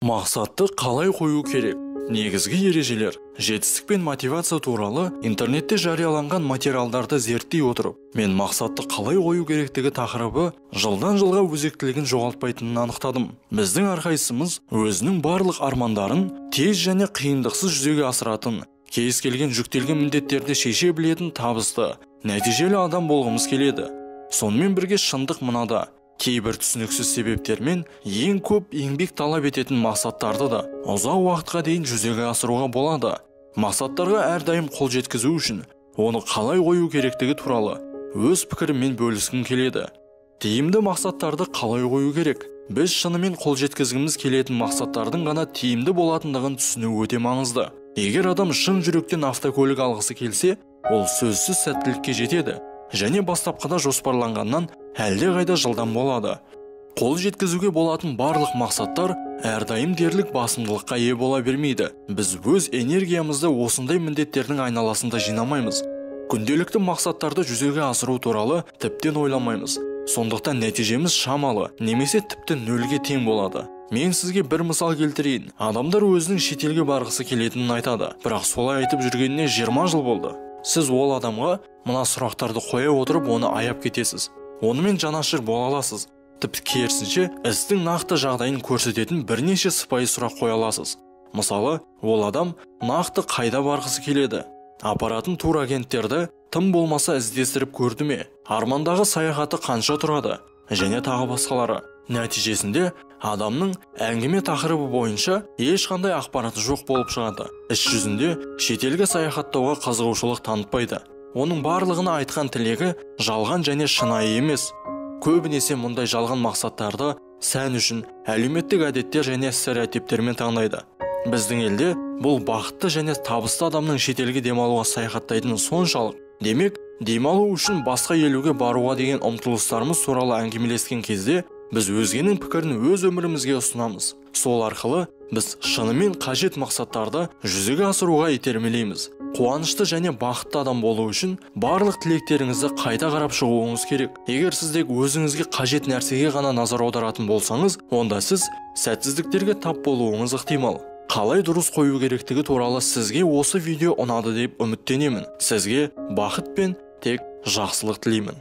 Мақсатты қалай қою керек? Негізгі ережелер. Жетістік пен мотивация туралы интернетте жарияланған материалдарды зерттей отырып, мен мақсатты қалай қою керектігі тақырыбы жылдан жылға өзектілігін жоғалтпайтынын анықтадым. Біздің әрқайсымыз өзінің барлық армандарын тез және қиындықсыз жүзеге асыратын, кез келген жүктелген міндеттерді шеше білетін табысты, нәтижелі адам болғымыз келеді. Сонымен бірге шындық мынада: кейбір түсініксіз себептермен ең көп еңбек талап ететін мақсаттарды да ұзақ уақытқа дейін жүзеге асыруға болады. Мақсаттарға әрдайым қол жеткізу үшін оны қалай қою керектігі туралы өз пікіріммен бөліскім келеді. Тиімді мақсаттарды қалай қою керек? Біз шынымен қол жеткізгіміз келетін мақсаттардың ғана тиімді болатындығын түсіну өте маңызды. Егер адам шын жүректен автокөлік алғысы келсе, ол сөзсіз сәттілікке жетеді және бастапқыда жоспарланғаннан әлдеқайда жылдам болады. Қол жеткізуге болатын барлық мақсаттар әрдайым дерлік басымдылыққа ие бола бермейді. Біз өз энергиямызды осындай міндеттердің айналасында жинамаймыз. Күнделікті мақсаттарды жүзеге асыру туралы тіптен ойламаймыз. Сондықтан нәтижеміз шамалы немесе тіпті нөлге тең болады. Мен сізге бір мысал келтірейін. Адамдар өзінің шетелге барғысы келетінін айтады, бірақ солай айтып жүргеніне 20 жыл болды. Сіз ол адамға мына сұрақтарды қоя отырып оны аяп кетесіз. Онымен жанашыр бола аласыз. Тіпті керісінше, істің нақты жағдайын көрсететін бірнеше сыпайы сұрақ қоя аласыз. Мысалы, ол адам нақты қайда барғысы келеді? Апаратын турагенттерді тым болмаса іздестіріп көрді ме? Армандағы саяхаты қанша тұрады? Және тағы басқалары. Нәтижесінде адамның әңгіме тақырыбы бойынша ешқандай ақпараты жоқ болып шығады. Іс жүзінде шетелге саяхаттауға қызығушылық танытпайды. Оның барлығына айтқан тілегі жалған және шынайы емес. Көбінесе мұндай жалған мақсаттарды сән үшін әлеуметтік әдеттер және стереотиптермен таңдайды. Біздің елде бұл бақытты және табысты адамның шетелге демалуға саяхаттайтыны соншалық. Демек, демалу үшін басқа елге баруға деген ұмтылыстарымыз туралы әңгімелескен кезде біз өзгенің пікірін өз өмірімізге ұсынамыз. Сол арқылы біз шынымен қажет мақсаттарды жүзеге асыруға итермелейміз. Қуанышты және бақытты адам болу үшін барлық тілектеріңізді қайта қарап шығуыңыз керек. Егер сіз тек өзіңізге қажет нәрсеге ғана назар аударатын болсаңыз, онда сіз сәтсіздіктерге тап болуыңыз ықтимал. Қалай дұрыс қою керектігі туралы сізге осы видео ұнады деп үміттенемін. Сізге бақыт пен тек жақсылық тілеймін.